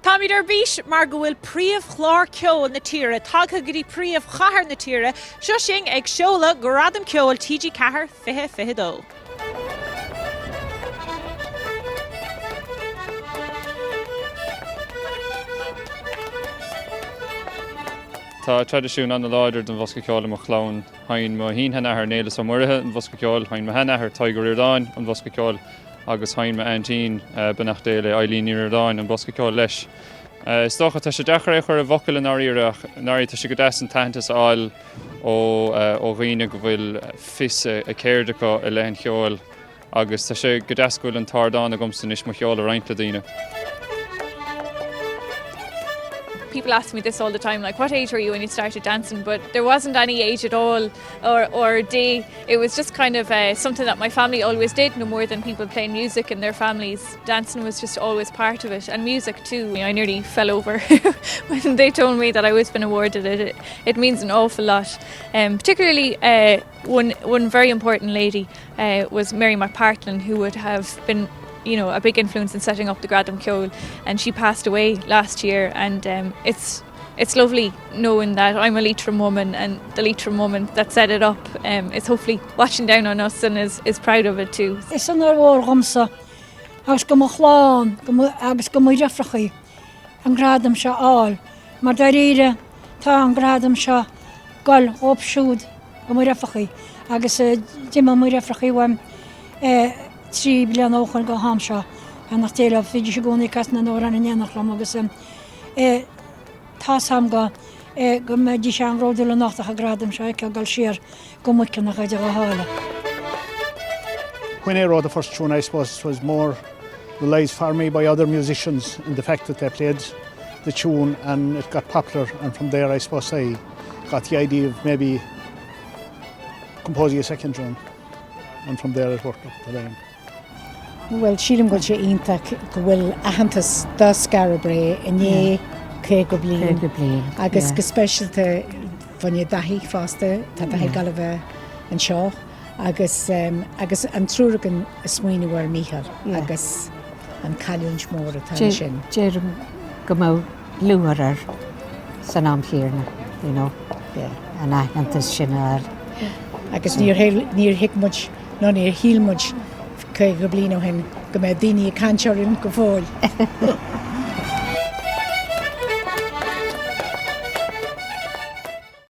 Táimid ar bís mar go bhfuil príomhchlár ceoil na tíre tagtha go dtí príomhchathair na tíre, seo sinn ag seoladh Gradam Ceoil TG4 2022. Tá traidisiún an-láidir den bhosca ceoil i mo chlann. Sheinn mo shin-sheanathair Néileas Ó Muirithe an bosca ceoil, sheinn mo sheanathair Tadhg Ó Ríordáin an bosca ceoil agus sheinn m'aintín, beannacht Dé léi, Eileen Ní Ríordáin, an bosca ceoil leis. Is dócha, tá sé deacair é a chur i bhfocail i ndáiríre ach i ndáiríre tá sé go deas an t-aitheantas a fháil ó ó dhaoine go bhfuil fios a ceird acu i leith an cheoil agus tá sé go deas go bhfuil an t-ardán agamsa anois mo cheol a roinnt le daoine. People ask me this all the time, like what age were you when you started dancing? But there wasn't any age at all or, or day. It was just kind of uh, something that my family always did, no more than people playing music in their families. Dancing was just always part of it, and music too. I nearly fell over when they told me that I was been awarded it. It, it means an awful lot. Um, particularly uh, one, one very important lady uh, was Mary McPartlin, who would have been you know a big influence in setting up the Gradam Ceoil and she passed away last year and um, it's it's lovely knowing that I'm a Leitrim woman and the Leitrim woman that set it up um, is hopefully watching down on us and is, is proud of it too. Is onóir mhór dhomsa agus do mo chlann agus do mo dheirfiúrachaí an gradam seo a fháil mar dáiríre tá an gradam seo ag goil dhóibh siúd do mo dheirfiúrachaí agus d'imigh mo dheirfiúrachaí uaim 3 bliana ó shoin go ham seo beannacht Dé leo bhídís i gcónaí ag casadh na n-amhrán in éineacht liom agus tá's a'm go go mbeidís an-bhródúil anocht ach an gradam seo a fheiceáil ag dul siar go Muiceanach idir dhá sháile. When I wrote the first tune I suppose it was more realised for me by other musicians in the fact that they played the tune and it got popular and from there I suppose I got the idea of maybe composing a second tune and from there it worked up the line. Bhuel, sílim go bhfuil sé iontach go bhfuil aitheantas do Skara Brae i ndiaidh 50 bliain agus go speisialta fá choinne Daithí fosta, tá Daithí ag gabháil a bheith anseo agus agus an triúr againn ag smaoineamh ar Mícheál agus an cailliúint mór atá ansin. Deirim go mbeadh lúcháir air san am chéanna, you know, an aitheantas sin a fháil. Agus níor thuig muid Nó níor shíl muid 50 bliain ó shin go mbeadh daoine ag caint orainn go fóill.